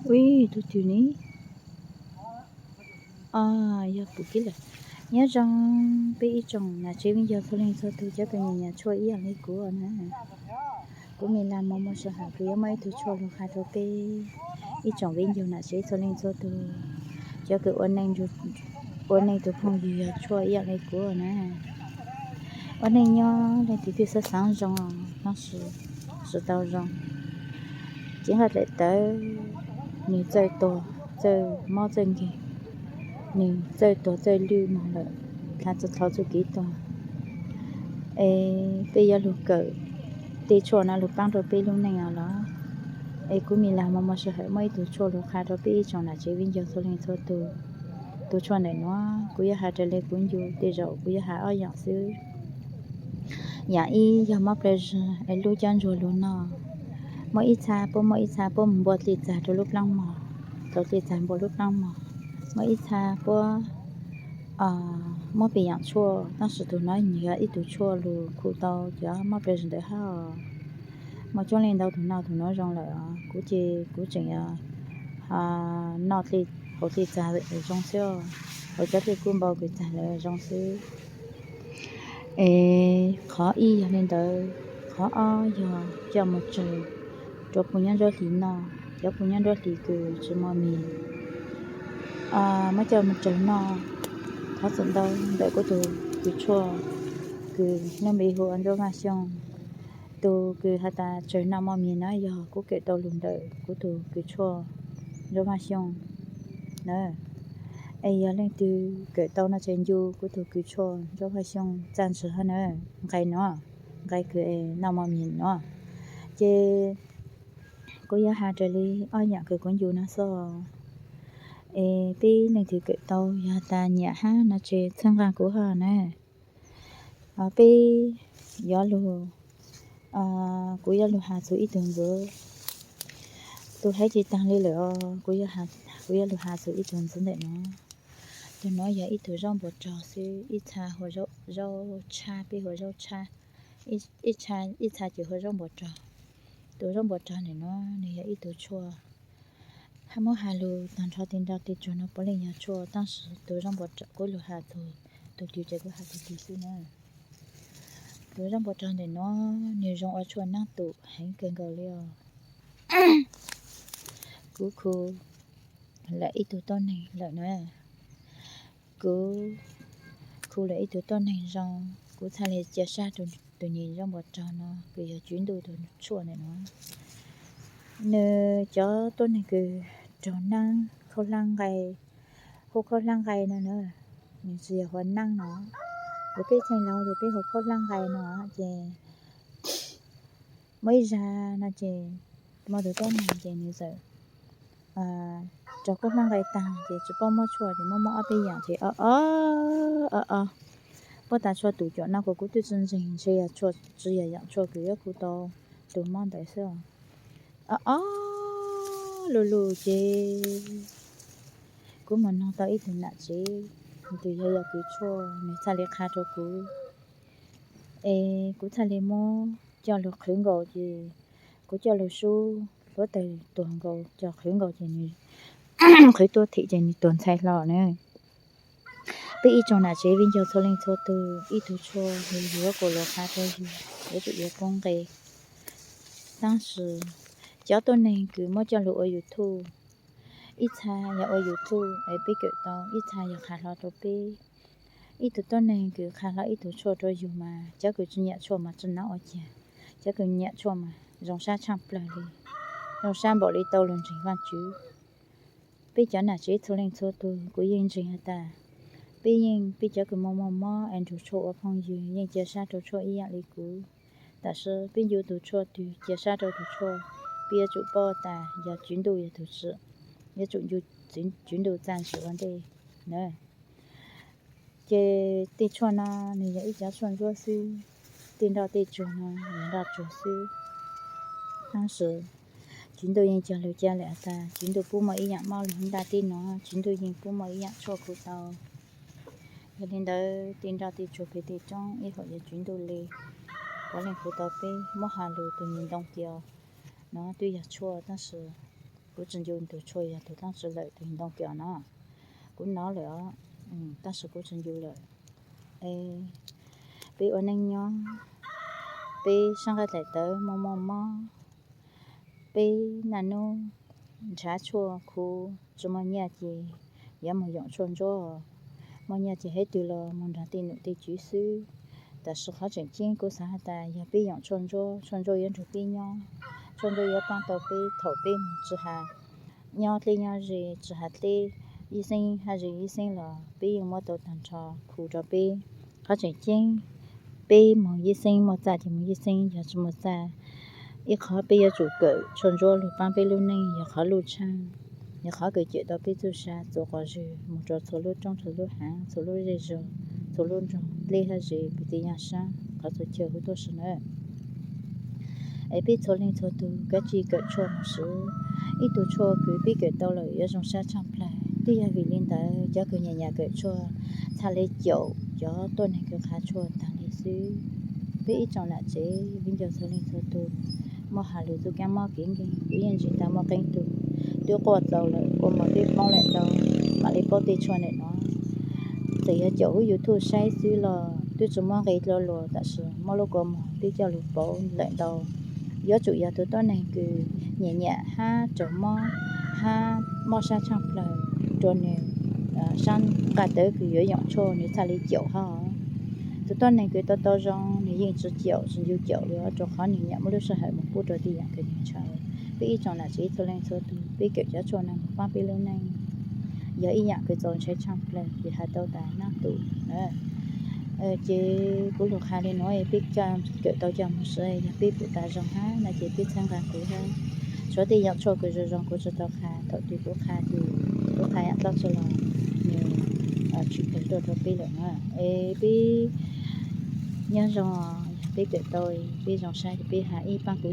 Ui, tus twg ne? Yog kuv kiag lawm. Nyob zoo peb ib tsoom nam tsev viv ncaus txhua leej txhua tus, cov uas nyiam nyiam tshuaj ib yam li kuv na. Kuv me las mos mos sij hawm kuv yuav muaj ib tug tshuaj lus qha rau peb ib tsoom viv ncaus nam tsev txhua leej txhua tus, cov uas ua neej tus phooj ywg yog tshuaj ib yam li kuv na. Ua neej nyob leej twg twb xav xaav zoo, tab sis tsis tau zoo. Cev nqaij daim tawv, nws txawj tuag txawj mob txawj nkeeg, nws txawj tuag txawj lwj mus lawm, dhau txhua txhua txuj kev tuag. Es peb yuav lug kawm tej tshuaj no lug paab rau peb lub neej os los? Es kuv me las mos mos sij hawm muaj ib tug tshuaj lug qha rau peb ib tsoom nam tsev viv ncaus txhua leej txhua tus. Tus tshuaj ntawm nuav kuv yuav has raws li kuv ncu, tej zaum kuv yuav has ob yaam xwb. Yaam ib yog mob plawv zog es lub cov ntsuag lug noj, muaj ib txha puab muaj ib txha puab mus npua dlej txag rau lub plaab mog, rau dlej txag npua lub plaab mog. Muaj ib txha puab muab peb yaam tshuaj, tab sis tug nuav yog ib tug tshuaj lug khu tau cov mob plawv zog ntawd hab. Muaj coob leej ntau tug noj tug nuav zoo lawm os. Kuv ces kuv tseem yog noj dlej, haus dlej txag zoo xwb, haus cov dlej kub npau kws txag lawm zoo xwb. Es qhov ib yog li ntawd, qhov ob yog coj mus tsaws rau puj nyob nruab hlis noj. Cov puj nyob nruab hlis kws tsis mos mis, muab coj mus tsaws noj. Thov txim ntau ntawm kuv tug kws tshuaj kws lub npe hu ua Ntsuab Vaj Xyooj. Tus kws has tas tsaws noj mos mis na yog kuv kawm tau lug ntawm kuv tug kws tshuaj Ntsuab Vaj Xyooj na. Es yog leej twg kawm tau no ces ncu kuv tug kws tshuaj Ntsuab Vaj Xyooj txaj ntswg hab na, nqai nuav, nqai kws noj mos mis nuav. Ces kuv yuav has raws li ob yaam kws kuv ncu no xwb. Es peb leej twg kawm tau yog has tas nyiam hab no ces txhawb nqaa kuv hab na. Peb yuav lug, kuv yuav lug has txug ib tug ntxiv. Tus haiv tsis taag li lawm os, kuv yuav lug has txug ib tug ntxiv ntawm nuav. Tug nuav yog ib tug zaub npua rog xwb, ib txha hu ua zaub tshab, peb hu ua zaub tshab, ib txha ces hu ua zaub npua rog. Tus zaub npua rog ntawm nuav nws yog ib tug tshuaj hab muab has lug taag nrho tej nroj tej tsuag no puav leej yog tshuaj, tab sis tus zaub npua rog kuv lug has txug tus twg ces kuv has txug tus twg xwb na. Tus zaub npua rog ntawm nuav nws zoo ua tshuaj naab tum heev kawg nkaus li os. Kuv khu lawm ib tug tuab neeg lawm na. Kuv khu lawm ib tug tuab neeg zoo, kuv txhaj le cia sab rua tus nyuam zaub npua rog no kws yog Tswv Ntuj tus tshuaj ntawm nuav. Nws cov tuab neeg kws raug naab khaub hlab nqai, hu khaub hlab nqai no na, nws tsis yog hu naab no. Kuv peb txheej laug ces peb hu khaub hlab nqai no ces muaj ib zag no ces muaj tus tuab neeg ces nws txawm raug khaub hlab nqai taag ces tsis paub muab tshuaj ces muab muab ob peb yaam ces o o o o. Puab tas tshuaj tum cuam no kuv kuv twb tsis ntseeg, ntshe yog tshuaj tsis yog yaam tshuaj kws yuav khu tau tus mob ntawd xwb. O o lug lug ces kuv moog noog tau ib tug nam tsev, nws tus yog yog kws tshuaj, nws txhaj le qha rua kuv. Es kuv txhaj le muab coj lug qhwv nkaus ces kuv coj lug sub, huab tais tuag nkaus, coj qhwv nkaus ces nws qhwv tuab them ces nws tuag ntxhais hlo na. Peb ib tsoom nam tsev viv ncaus txhua leej txhua tug, ib tug tshuaj yog yuav kuv lug qha rua yug, yuav tsum yuav poob nqe. Tab sis cov tuab neeg kws muab coj lug ua YouTube, ib txha yog ua YouTube es peb kawm tau, ib txha yog qha hlo rua peb. Ib tug tuab neeg kws qha hlo ib tug tshuaj rua yug mas cov kws tsis nyiam tshuaj mas tsi nov ua ciav, cov kws nyiam tshuaj mas zoo sab tshaaj plawg li, zoo sab npaum li tau lug ntseeg Vaajtswv. Peb cov nam tsev txhua leej txhua tug, kuv yeej ntseeg has tas peb yeej, peb cov kws muaj muaj mob es nrug tshuaj ua phooj ywg yeej cia sab rua tshuaj ib yaam li kuv. Tam sim peb ncu tug tshuaj twg cia sab rua tug tshuaj, peb yuav tsum paub tas yog Tswv Ntuj yog tug tsim, yuav tsum ncu Tswv Ntuj txaj ntswg ua ntej na. Ces tej tshuaj no nws yog ib cov tshuaj ntsuab xwb, tej nroj tej tsuag no yog nroj tsuag xwb. Tab sis Tswv Ntuj yeej cog lug ca lawm has tas Tswv Ntuj pub muaj ib yaam mob lug ntaj teb no, Tswv Ntuj yeej pub muaj ib yaam tshuaj khu tau. Yog li ntawd tej nroj tej tsuag peg tej roob ib huam yog Tswv Ntuj le, puav leej khu tau peb. Muab has lug tug nyuas ntoo cia no twb yog tshuaj tab sis Kuv tsis ncu tus tshuaj yog tus toj tsis lawm tus ntoo kios no. Kuv nov lawm os, tab sis kuv tsis ncu lawm. Peb ua neej nyob, peb sab nqaij daim tawv muaj muaj mob, peb naj nub nrhav tshuaj khuv tsis muaj nyiaj ces yuav mus yoom tshuaj ntsuab. Muaj nyiaj ces hais twg los mus nrog tej num tej tswv xwb. Tab sis qhov tseem ceeb kuv xav has tas yog peb yoom tshuaj ntsuab, tshuaj ntsuab yuav nrog peb nyob, tshuaj ntsuab yuav pab tau peb thaum peb mus tsis has nyob dleb nyob ze, tsis has dleb yib xeeb hab ze yib xeeb los peb yeej muab tau tag nrho khuv rau peb. Qhov tseem ceeb, peb mus yib xeeb muaj txaj ces mus yib xeeb, yog tsis muaj txaj. Ib qhov peb yuav tsum kawm tshuaj ntsuab lug paab peb lub neej yog qhov luj tshaaj, yog qhov kws cawm tau peb txuj sa txuas quas zwg mus rau txhua lub roob txhua lub haav txhua lub zej zog txhua lub nroog dleb hab ze kwv tij yaaj saab qhov txhua chaw huv tuaj si na. Es peb txhua leej txhua tug kav tsij kawm tshuaj moog swv. Ib tug tshuaj kws peb kawm tau lawm yuav zoo sab tshaaj plawg. Twb yog vim li ntawd cov kws nyam nyam kawm tshuaj txhaj le caum cov tuab neeg kws qha tshuaj taag le xwb. Peb ib tsoom nam tsev viv ncaus txhua leej txhua tug, muaj has lug txuj kaab mob kev nkeeg, kuv yeej ntseeg tas muaj qee tug twb quaj txaus lawm, kua muag twb poob lawm ntau, mam le paub tej tshuaj ntawm no. Txawm yog caum huv YouTube saib xwb los twb tsis muaj nqe dlua luas, tab sis muab lub kua muag twb coj lug pauv lawm ntau. Yuav tsum yog tus tuab neeg kws nyam nyam hab raug mob, hab mob sab tshaaj plawg rua nwg sab nqaj tawv kws yuav yoom tshuaj nwg txhaj le caum hab. Tus tuab neeg kws tau tau zoo nwg yeej tsis caum tsis ncu caum li, rua qhov nwg nyam muaj lub sij hawm moog pub rua tej yaam kws nwg ntshaw. Peb ib tsoom nam tsev txhua leej txhua tug, peb kawm cov tshuaj no moog paab peb lub neej yog ib yaam kws txaus ntshai tshaaj plawg, kws has tau tas nab tus. Ces kuv lug qha le nuav, peb kawm tau coj moog swv, yog peb pum tas zoo hab no ces peb txhawb nqaa kuv hab. Tshuav tej yaam tshuaj kws zoo zoo kuv tsis tau qha, thaum twg kuv qha ces kuv qha yaam dlaab tsi los nwg tsim plawg tuaj rua peb lawm na. Es peb nyob zoo, yog peb kawm tau peb zoo saib ces peb has ib paab kuv